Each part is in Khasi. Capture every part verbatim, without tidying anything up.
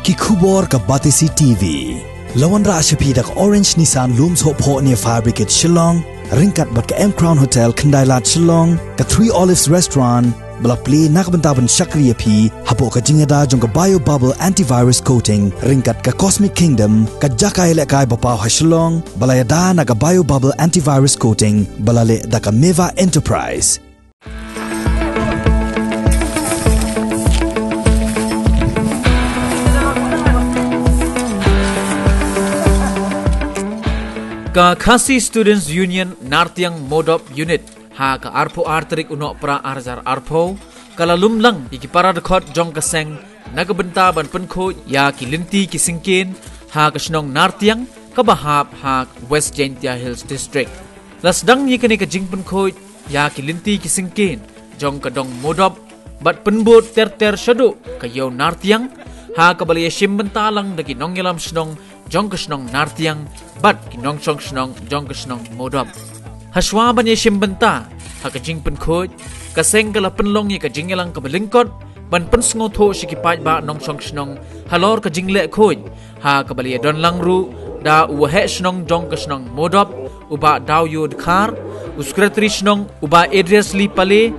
Ki khubor ka Batesi T V. La wanrah sha phi da ka Orange Nissan Lum Sohphoh near Fire Brigade Shillong, ryngkat bad ka M Crown Hotel Khyndai Lad Shillong, ka Three Olives Restaurant, ba la plie na ka bynta ban shakri ïa phi hapoh ka jingïada jong ka Bio Bubble Antivirus Coating, ryngkat ka Cosmic Kingdom, ka jaka ïalehkai ba paw ha Shillong, ba la ïada na ka Bio Bubble Antivirus Coating, ba la leh da ka Meva Enterprise. Ka Khasi Students Union Nartiang Modop Unit ha ka arphew ar tarik u Nohprah ar hajar arphew ka la lum lang ïa ki para dkhot jong ka seng na ka bynta ban pynkhuid ïa ki lynti ki syngkien ha ka shnong Nartiang kaba hap ha West Jaintia Hills District. La sdang ïa kane ka jingpynkhuid ïa ki lynti ki syngkien jong ka dong Modop bad pynbud ter ter shaduh ka ïew Nartiang ha kaba la ïashim bynta lang da ki nongïalam shnong jong ka shnong Nartiang bad ki nongshong shnong jong ka shnong Modop. Hashwa ban ïashim bynta ha ka jingpynkhuid, ka seng ka la pynlong ïa ka jingïalang kaba lyngkot ban pynsngewthuh sha ki paidbah nongshong shnong halor ka jingleh khuid ha kaba la ïadon lang ruh da u waheh shnong jong ka shnong Modop, u Bah Dawïo Dkhar, u Secretary shnong u Bah Adrius Lee Pale,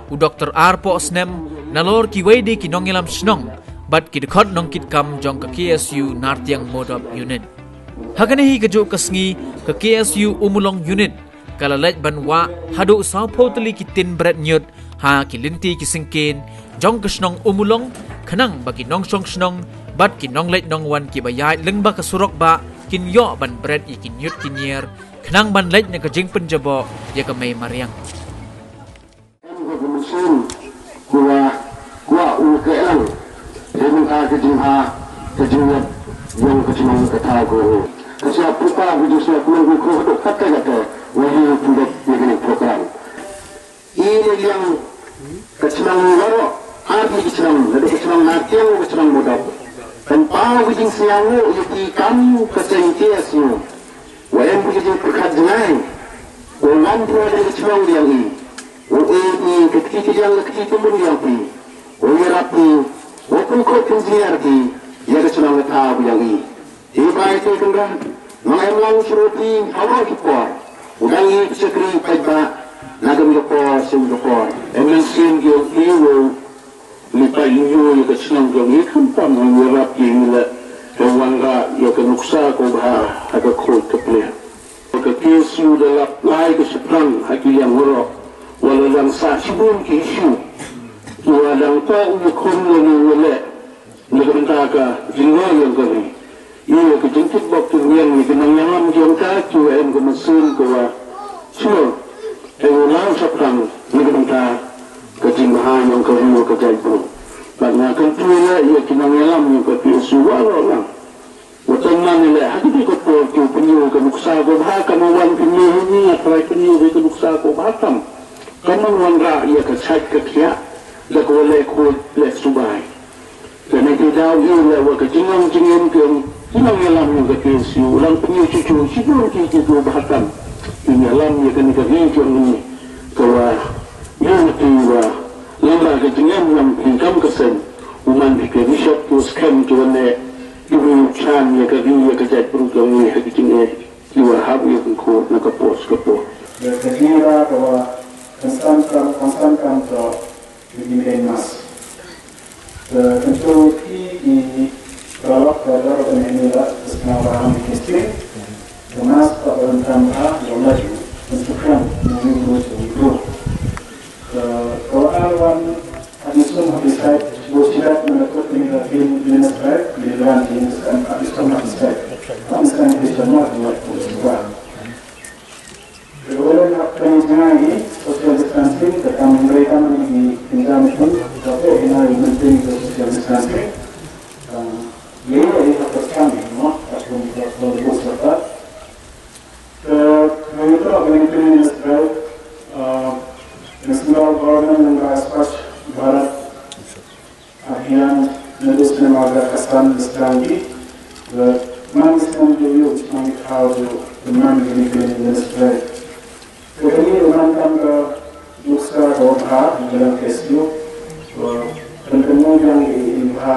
u Doktor Arpoh Snem, nalor kiwei de ki nongïalam shnong bad ki dkhot nongkitkam jong ka K S U Nartiang Modop Unit. Ha kane hi kajuh ka sngi ka K S U Umulong Unit ka la leit ban wah haduh sawphew tylli ki tin bret ñiut ha ki lynti ki syngkien jong ka shnong Umulong, khnang ba ki nongshong shnong bad ki nongleit nongwan kiba ïaid lyngba ka surok bah kin ïoh ban bret ïa ki ñiut ki ñier, khnang ban leit na ka jingpynjaboh ïa ka mei mariang. Em ka mynsiem, kwah, kwah u kyrpang, dei mynta ka jingha, ka jingïap jong ka chnong ka thaw ka ri. Ka sngap pupa ka jingsngap nongku ka haduh katta katta, wa hi pynlong ïa kane ka program. I ne liang ka chnong waroh, ar tylli ki chnong, naduh ka chnong Nartiang, ka chnong Modop, kan paw ka jingsngewnguh ïa ki kam ka seng K S U. Wa em ka jingpyrkhat jngai, wa wan pyrkhat ka chnong liang i. Wa e i ka kti ki liang ka kti tumbun liang phi. Wa ïarap phi, wa pynkhuid pynjngiar phi ïa ka chnong ka thaw liang i. Hi bai te kynrad, nang em lang shuh phi ha wa ki por. U dang i ka shakri paidbah na ka mi ka por sha u ka por. Em mynsiem ki ong i wa Ngi peit ïa ka shnong jong ngi khamtam ngi ïarap ïa ngi leh, ka wanrah ïa ka nuksa kaba bha ha ka khuid ka pliang. Ka K S U da lap lai ka shaphrang ha ki liang waroh, wa la dang sah shibun ki issue. Wa dang kwah u ïakhun lane u ïaleh na ka bynta ka jingroi jong ka ri. Ïa ka jingkitbok kitngiang ïa ki nongïalam jong ka, ki wa em ka mynsiem ka wa sngewsih, eh, u la shaphrang na ka bynta ka jingbha jong ka ri wa ka jaitbru. Bad nga kyntu ïa ki nongïalam jong ka P S U waroh lang, wa tang man ïa leh ha kito ki por ki u pynïoh ka nuksa kaba bha, ka ma wan pynïoh hi, nga trai pynïoh ka nuksa kaba bha tam, ka ma wanrah ïa ka shait ka khiah da ka wa leh khuid leh subai. Kane ka daw ïa leh wa ka jinglong jingim ka jong ki nongïalam jong ka K S U, u dang pynïoh shuh shuh shibun ki, ki kaba bha tam. Ki ïalam ïa kane ka ri jong ngi, ka wa ïa ngi ki wa lamba ka jingim jong ki kam ka seng. U man ki ka ri shop ki wa skhem ki wa neh, ki wa ïa u chan ïa ka ri ïa ka jaitbru jong ngi ha ki jingeh ki wa hap ïa ka khun na ka por sha ka por. Ka jingïada ka wa kan san kam, kan san kam ka Ka jingdei mass. Ka kyntu ki, ki paralok ka dor ban ïa la ka sngewbha ha ki district. Ka mass ka ban tam ha, ka laju, construction, moving road, moving road. Ka, ka wan wan, ha ki sum ha ki side, bo sirat mana kot ni ka pin, pin side, pin wan pin side, ha ki sum ha ki side. Ha ki side ki sum ha ki side. Ka wei na ka jingïaid social distancing, ka kam hynrei kam ki jingïaid pun, ka poi hynrei maintain ka social distancing. Ka lei ka ri ka pyrshang, no, ka pun ka pun ka pun ka pun. Ka wei ka pun ka pun ka pun, uh, National Government and Swachh Bharat Abhiyan, naduh snem ar hajar khatsan, da sdang ki, ba man ki snem jong ngi, man ki thaw jong ngi, man ki ni ki ni ni sdang. Ka kani ka man kam ka nuksa ka wa bha, ka la K S U, ba kan kanu jong ngi i bha,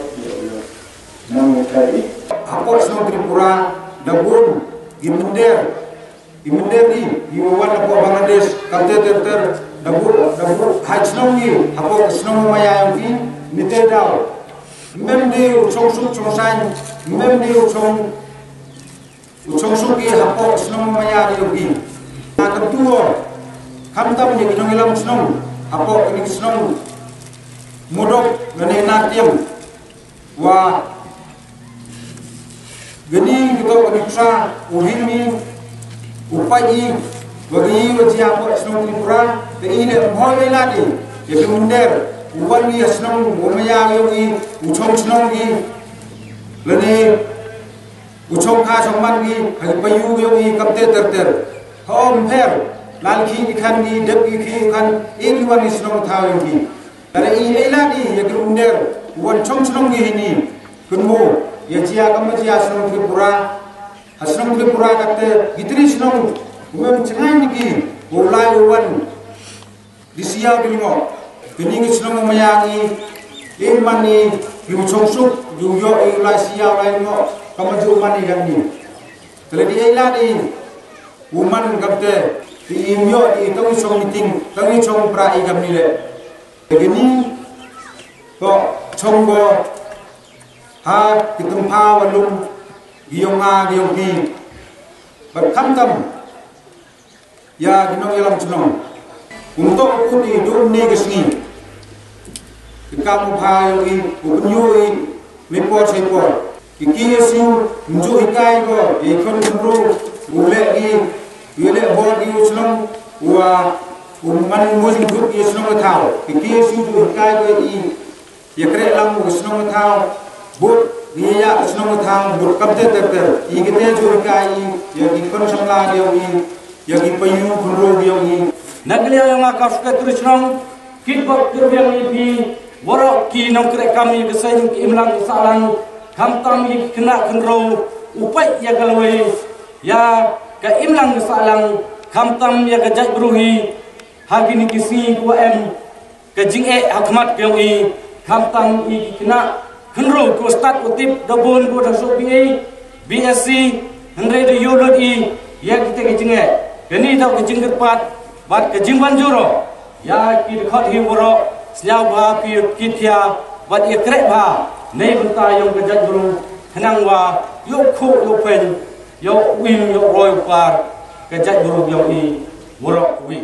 Nang ka i. Hapoh shnong Tripura da bun ki mynder, ki mynder i, i wan hapoh Bangladesh, kam ter ter ter, da bun, da bun ha shnong i, hapoh shnong Umaya ïong i, nite daw. Mem de u chong suk chong sain, mem de u chong u chong suk i hapoh shnong Umaya ïong i. Na ka tuo, khamtam de ki nongïalam shnong hapoh kini ki shnong Mudok lane Nartiang. Wa gani kito kani ksa u himi u paji wa gani wa jia hapoh shnong Tripura te i le mhoi le ladi ya ki mynder u wan i ha shnong Umaya ïong i u chong shnong i lane u chong kha chong man i ha ki payu ïong i kam ter ter ter. Ha om pher lal ki i khan i dep i ki khan i ki wan i shnong thaw ïong i. Lada i ei lad i ya ki mynder u wan chong shnong ki hini. Kynmo ya jia kam jia shnong Tripura. Ha shnong Tripura kate ki tri shnong u mem chngai ni ki u lai u wan di siaw di ngo. Kini ki shnong Umaya i i man i u chong suk u yo i u lai siaw lai ngo kam ju man i kan ni. Te lada i ei lad i u man kate i im yo i tong i chong meeting tong i chong pra i kam ni le. Te kini ko chong ko ha ki tympha wa lum ki ïong nga ki ïong ki. Bad khamtam ya ki nongïalam shnong. Kumto u kut i dum ne ka sngi. Ki kam u bha ïong i u pynïoh i me por sai por. Ki K S U nju hikai ko i khon khon ru u le i u le bor i u shnong wa u man mo jing duk i shnong thaw. Ki K S U nju hikai ko i ya kreh lang u shnong thaw bud i ya shnong thaw bud kam ter ter ter i kite ju hikai i ya ki khon samla ïong i ya ki payu khon ru ïong i. Na ka liang ïong nga ka suka tri shnong. Kit bok kyrwiang i phi waroh ki nongkreh kam ïa ka seng ki imlang ki sahlang khamtam ïa ki khynnah khynraw u peit ïa ka lawei ïa ka imlang ka sahlang khamtam ïa ka jaitbru hi ha kine ki sngi kiwa em ka jingeh ha khmat ka ïong i khamtam ïa ki khynnah khynraw kiwa stad u tip da bun kiwa da suk B A B S C hynrei da ïoh lut i ïa kita ki jingeh kani da ka jingkyrpad bad ka jingbanjur ïa ki dkhot hi waroh sñiaw bha phi ïa ki thia bad ïa kreh bha nei bynta ïong ka jaitbru khnang wa ïoh khuh ïoh pyn ïoh win ïoh roi u par ka jaitbru ïong i waroh wi.